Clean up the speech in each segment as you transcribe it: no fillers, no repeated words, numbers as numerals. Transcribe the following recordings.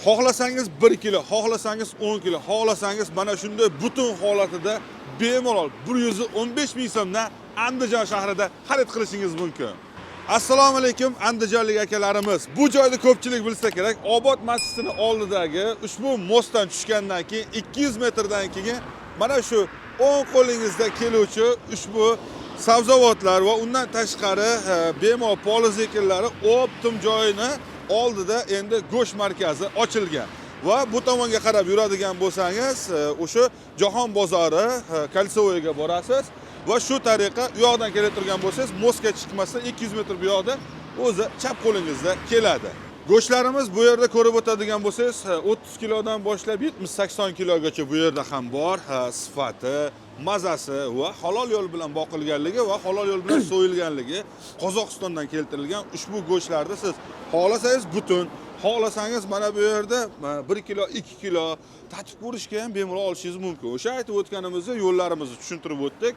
Xohlasangiz 1 kilo, xohlasangiz 10 kilo, xohlasangiz mana shunday butun holatida bemalol 115 ming so'mdan Andijon shahrida xarid qilishingiz mumkin. Assalomu alaykum, andijonlik akalarimiz. Bu joyda ko'pchilik bilsa kerak, Obod masjidini oldidagi ushbu mostdan tushgandan keyin 200 metrdan keyin mana shu o'ng qo'lingizda keluvchi ushbu sabzavotlar va undan tashqari bemalol poliz ekinlari оптом joyini oldida endi go'sht markazi ochilgan. Va bu tomonga qarab yuradigan bo'lsangiz, o'sha Jahon bozori, Кольцевой ga borasiz va shu tariqa u yoqdan kela turgan bo'lsangiz, mostga chiqmasdan 200 metr bu yoqda o'zi chap qo'lingizda keladi. Go'shtlarimiz bu yerda ko'rib o'tadigan bo'lsangiz, 30 kilodan boshlab 70-80 kilogacha bu yerda ham bor. Sifati, mazasi va halol yo'l bilan boqilganligi va halol yo'l bilan so'yilganligi, Qozog'istondan keltirilgan ushbu go'shtlarni siz xohlasangiz butun, xohlasangiz mana bu yerda 1 kilo, 2 kilo tatib ko'rishga ham bemalol olishingiz mumkin. O'sha aytib o'tganimizni, yo'llarimizni tushuntirib o'tdik.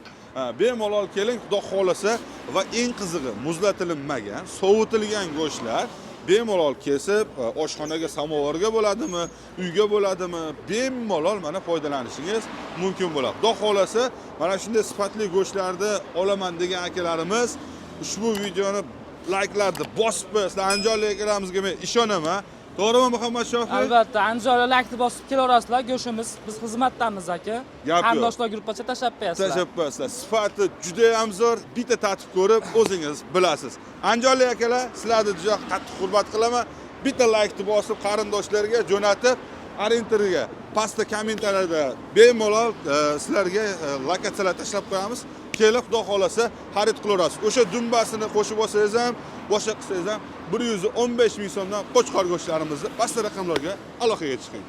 Bemalol keling, Xudo xohlasa, va eng qizig'i, muzlatilmagan, sovitilgan go'shtlar bemalol kesib, oshxonaga, samovarga bo'ladimi, uyga bo'ladimi, bemalol mana foydalanishingiz mumkin bo'ladi. Xudo xohlasa, mana shunday sifatli go'shtlarni olaman degan akalarimiz ushbu videoni layklarni bosib qo'yasizlar. Andijonlik akalarimizga men ishonaman. To'g'rimi, Muhammad Shofiy? Albatta, Andijonga laykni bosib kelaverasizlar. Go'shtimiz, biz xizmatdamiz, aka. Gap yo'q. Qarindoshlar gruppacha tashlab qo'yasizlar. Tashlab qo'yasizlar. Sifati juda ham zo'r. Bitta tatib ko'rib o'zingiz bilasiz. Andijonlik akalar, sizlarni juda qattiq hurmat qilaman. Bitta laykni bosib, qarindoshlarga jo'natib, orientirga pastda kommentariyada bemalol sizlarga lokatsiyalar tashlab qo'yamiz. Kelib, Xudo xohlasa, xarid qilaverasiz. O'sha dumbasini qo'shib olsangiz ham, boshqa qilsangiz ham 115 ming so'mdan qo'chqor go'shtlarimizni pastda raqamlarga aloqaga chiqing.